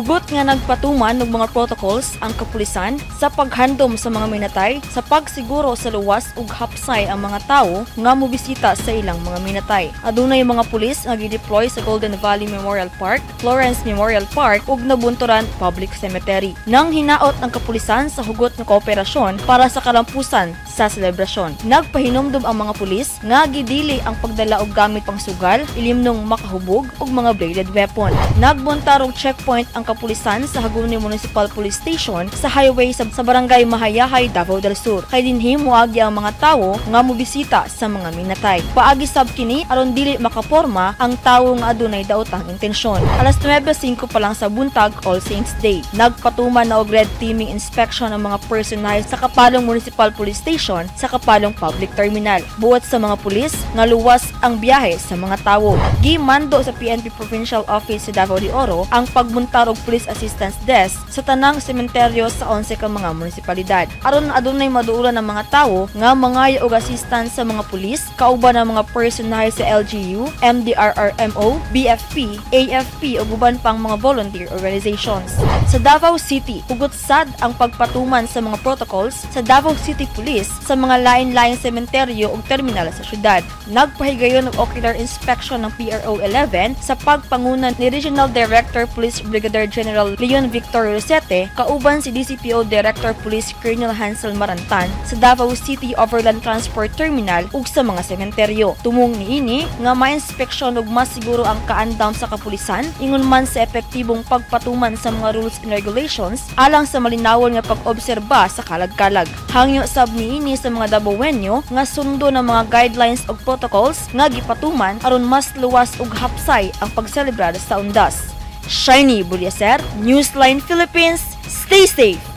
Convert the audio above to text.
Hugot nga nagpatuman og mga protocols ang kapulisan sa paghandom sa mga minatay sa pagsiguro sa luwas ug hapsay ang mga tawo nga mobisita sa ilang mga minatay. Adunay mga pulis nga gideploy sa Golden Valley Memorial Park, Florence Memorial Park ug Nabunturan Public Cemetery. Nang hinaot ang kapulisan sa hugot nga kooperasyon para sa kalampusan sa selebrasyon. Nagpahinumdom ang mga pulis nga gidili ang pagdala og gamit pangsugal, ilimnong makahubog ug mga bladed weapon. Nagbuntar og checkpoint ang kapulisan sa Haguni Municipal Police Station sa highway sa Barangay Mahayahay, Davao del Sur. Kay dinhi moagi ang mga tawo nga mobisita sa mga minatay. Paagi sab kini aron dili makaporma ang tawo nga adunay daotang intensyon. Alas 9:05 pa lang sa buntag, All Saints Day, nagpatuman na og red teaming inspection ang mga personnel sa Kapalong Municipal Police Station sa Kapalong Public Terminal. Buot sa mga pulis nga luwas ang biyahe sa mga tawo. Gimando sa PNP Provincial Office sa Davao de Oro ang pagbuntar og Police Assistance Desk sa tanang sementeryo sa 11 ka mga munisipalidad. Aron adunay maduulan ang mga tawo nga mangayo og assistance sa mga pulis kauban ang mga personnel sa LGU, MDRRMO, BFP, AFP ug uban pang mga volunteer organizations. Sa Davao City, hugot sad ang pagpatuman sa mga protocols sa Davao City Police sa mga lain-laing sementeryo ug terminal sa syudad. Nagpahigayon og ocular inspection ng PRO 11 sa pagpanguna ni Regional Director Police Brigadier General Leon Victor Rosete kauban si DCPO Director Police Colonel Hansel Marantan sa Davao City Overland Transport Terminal ug sa mga sementeryo. Tumong niini nga mainspeksyon ug masiguro ang kaandam sa kapulisan ingon man sa epektibong pagpatuman sa mga rules and regulations alang sa malinawon nga pag-obserba sa kalag-kalag. Hangyo sab niini sa mga Dabawenyo nga sundon ang mga guidelines ug protocols nga gipatuman aron mas luwas ug hapsay ang pagselebrar sa Undas. Shiny Bulyaser, Newsline Philippines, stay safe!